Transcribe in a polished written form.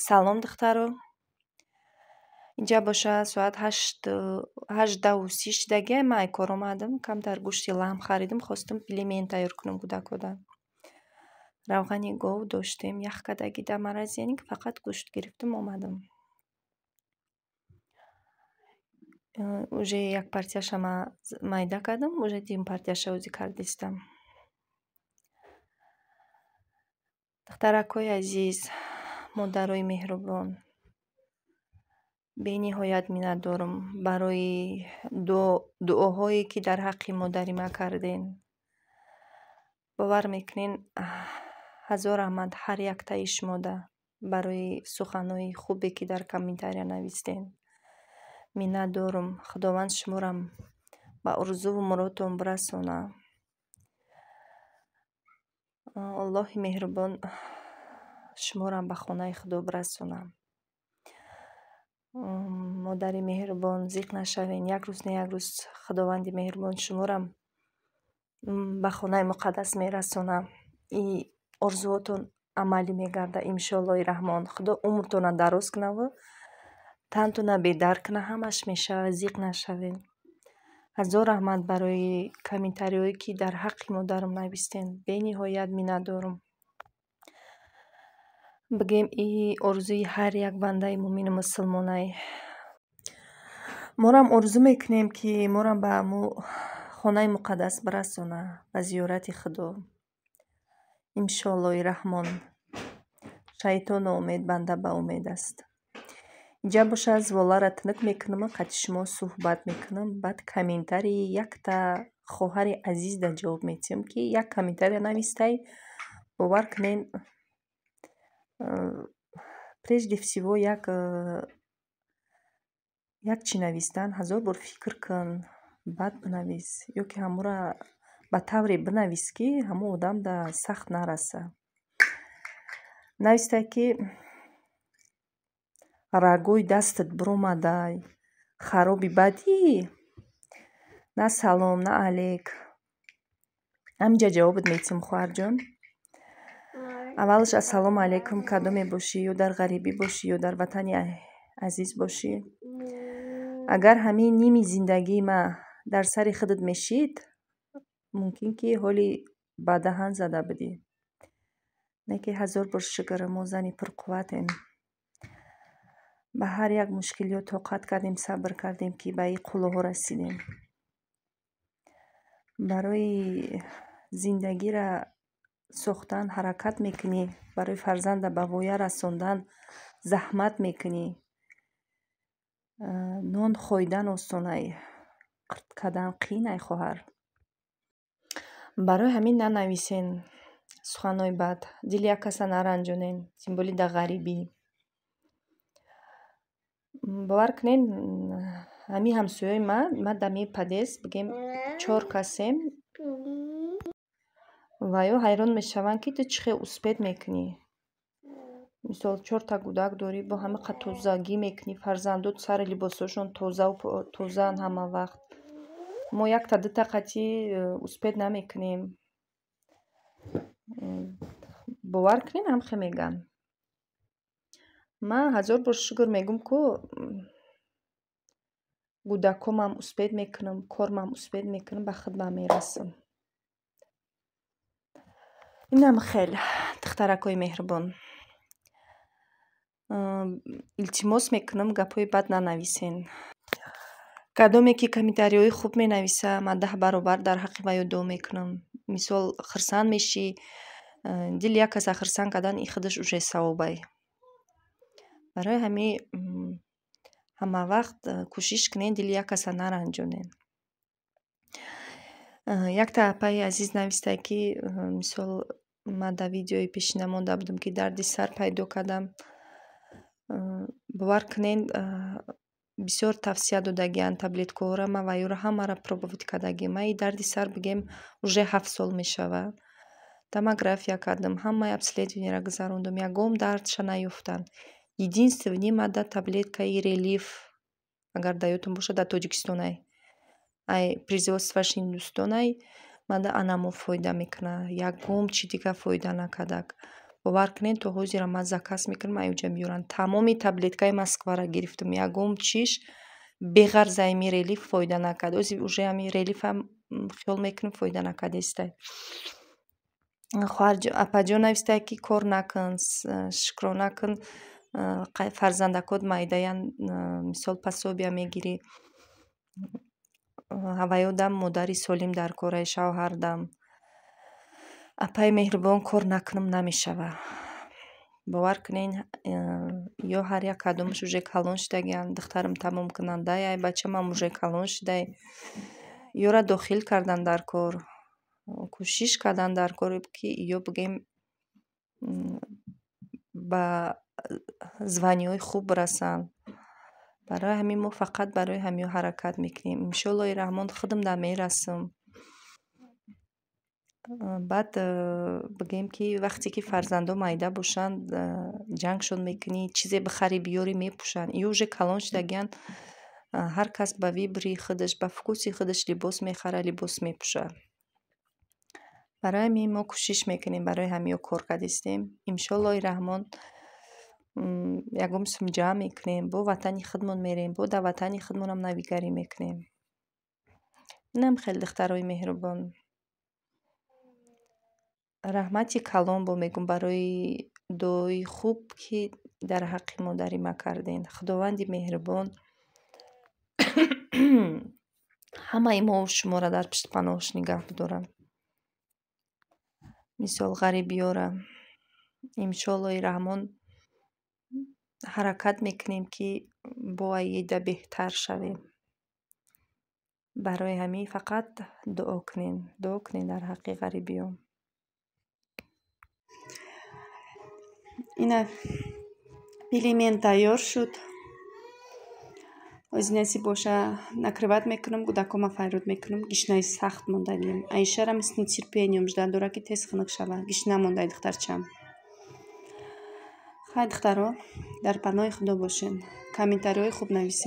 Салом, духтаро. Инҷа боша, соат 8:30 шидагия. Ман ай кор омадам, камтар гӯшти лаҳм харидам, хостам пельмень тайёр кунам кӯдакода. Равғани гов доштем, ях кардагӣ дар морозильник, фақат гӯшт гирифтам, омадам. Уже як партияша ма майда кардам, уже дуюм партияша ӯзи кардистам. Духтаракҳои азиз, модарои меҳрубон, бениҳоят миннатдорам барои дуоҳое, ки дар ҳаққи модари ма карден. Бовар мекунен, ҳазор раҳмат ҳар яктаи шумода барои суханҳои хубе, ки дар комментария навистен. Миннатдорам. Худованд шуморам ба орзуву муродтон бирасона. Аллоҳи меҳрубон шуморам ба хонаи худо бирасона. Модари меҳрубон, зиқ нашавен. Як рӯз не як рӯз Худованди меҳрубон шуморам ба хонаи муқаддас мерасона. И орзуҳотон амалӣ мегарда, иншоаллоҳи раҳмон. Худо умртонро дароз кунаву тантонро бедар куна, ҳамаш мешавад, зиқ нашавен. Ҳазор раҳмат барои комментариҳое, ки дар ҳаққи модарам навистен. Бениҳоят миннатдорам. Бигем, и орзуи ҳар як бандаи муъмину мусулмонай. Морам орзу мекунем, ки морам ба ҳамун хонаи муқаддас бирасона, ба зиёрати Худо. Иншоаллоҳи раҳмон. Шайтон ноумед, банда ба умед аст. Инҷа боша, зволаро тунук мекунаму қати шумо суҳбат мекунам. Баъд комментарии якта хоҳари азиз да ҷавоб метиҳам, ки як комментария навистай. Бовар кунен, прежде всего як чӣ навистан ҳазор бор фикр кун, баъд бинавис, ё ки ҳамура ба тавре бинавис, ки ҳамун одам да сахт нараса. Навистай, ки рагои дастат биромадай, хароби бадӣ, на салом, на алек. Ҳаминҷа ҷавобат метиҳам, хоҳарҷон. Аввалаш, ассалому алайкум, кадоме бошӣ, ё дар ғарибӣ бошӣ, ё дар ватани азиз бошӣ. Агар ҳамин ними зиндагии ма дар сари худат мешид, мумкин ки ҳоли ба даҳан зада будӣ. Не ки ҳазор бор шукр, мо зани пурқувватем. Ба ҳар як мушкилиҳо тоқат кардем, сабр кардем, ки ба ин қуллаҳо расидем. Барои зиндагиро сохтан ҳаракат мекунӣ, барои фарзанда ба воя расондан заҳмат мекунӣ. Нон хоидан осонай, қирт кардан қиинай, хоҳар. Барои ҳамин нанависен суханҳои бад, дили як каса наранҷонен, тем более дар ғарибӣ. Бовар кунен, ҳамин ҳамсояи ма дар ми подъезд, бигем, чор касем, ва ё ҳайрон мешаванд, ки ту чӣ хел успеть мекунӣ. Мисол, чорта кӯдак дорӣ, бо ҳамақа тозагӣ мекунӣ, фарзандот сари либосҳошон тозаву тозаанд ҳама вақт. Мо якта дута қатӣ успеть намекунем. Бовар кунен, ҳамхе мегӯянд. Ман ҳазор бор шукр мегӯм, ку кӯдакомам успеть мекунам, кормам успеть мекунам, ба худмам мерасам. Инам хел, духтаракҳои меҳрубон. Илтимос мекунам, гапҳои бад нанависен. Кадоме ки комментариҳои хуб менависа, ман 10 баробар дар ҳаққи вай дуо мекунам. Мисол, хурсанд мешӣ, дили як каса хурсанд кардан ин худаш уже савобай. Барои ҳамин ҳама вақт кӯшиш кунед, дили як каса наранҷонед. Якта апаи азиз навистай, ки мисол, ман дар видеои пешина монда будам, ки дарди сар пайдо кардам. Бовар кунед, бисёр тавсия додагианд таблеткаҳоро, ман ва ёро ҳамаро пробовать кардагиам. Ман ин дарди сар, бигем, уже 7 сол мешавад. Томография кардам, ҳамаи обследованиеро гузарондам, ягон дардша наёфтанд. Единственный ман да таблеткаи Релиф, агар дар ёдтон бошад, дар Тоҷикистонай. Ай производствоаш Ҳиндустонай, ман да анамо фоида мекунад. Ягон чи дига фоида накардак. Бовар кунед, то ҳозира ман заказ мекунам, аюҷа меёранд. Тамоми таблеткаи Москваро гирифтам, ягон чиш беғарз ами Релиф фоида накард. Ози уже ами Релифам хиёл мекунам, фоида накардестай. Апаҷон навистае, ки кор накун, шукрона кун, фарзандакот майдаян, мисол, пособия мегирӣ. Ҳаваёдам модари солим дар кораи, шавҳардам. Апаи меҳрубон, кор накунам намешава. Бовар кунед, ё ҳар як кадомаш уже калон шудагианд, духтарам тамомкунандаи, бачамам уже калон шудай. Ёра дохил кардан дар кор, кӯшиш кардан дар кор, ки ё бигӯем, ба званияҳои хуб расанд. Барои ҳамин мо фақат барои ҳамиҳо ҳаракат мекунем. Иншоаллоҳи раҳмон, худам да мерасам. Баъд бигӯем, ки вақте ки фарзандо майда бошанд, ҷангшон мекунӣ, чизе бихарӣ, биёрӣ, мепӯшанд. Ё уже калон шудагианд, ҳар кас ба выбори худаш, ба вкуси худаш либос мехарад, либос мепӯшад. Барои ҳамин мо кӯшиш мекунем, барои ҳамиҳо кор кардистем. Иншоаллоҳи раҳмон, ягон сум ҷамъ мекунем, бо ватани худмон мерем, бо дар ватани худмонам навигарӣ мекунем. Инам хеле, духтарои меҳрубон. Раҳмати калон бо мегӯм барои дуои хуб, ки дар ҳаққи модари ма кардем. Худованди меҳрубон ҳамаи мову шуморо дар пишти паноҳаш нигаҳ бидорад. Мисол, ғарибиёра, иншоаллоҳи раҳмон, ҳаракат мекунем, ки бо аида беҳтар шавем. Барои ҳамин фақат дуо кунем, дуо кунем дар ҳаққи ғарибиё. Ина пельмен тайёр шуд. Ози насиб боша, накрывать мекунам, кӯдакома файрод мекунам. Гишнаи сахт мондагием. Аишарам с нетерпением ждать дорад, ки тез хунук шавад. Гишна мондай духтарчам. Хай, духтаро, дар паноҳи Худо бошед. Комментариҳои хуб нависед.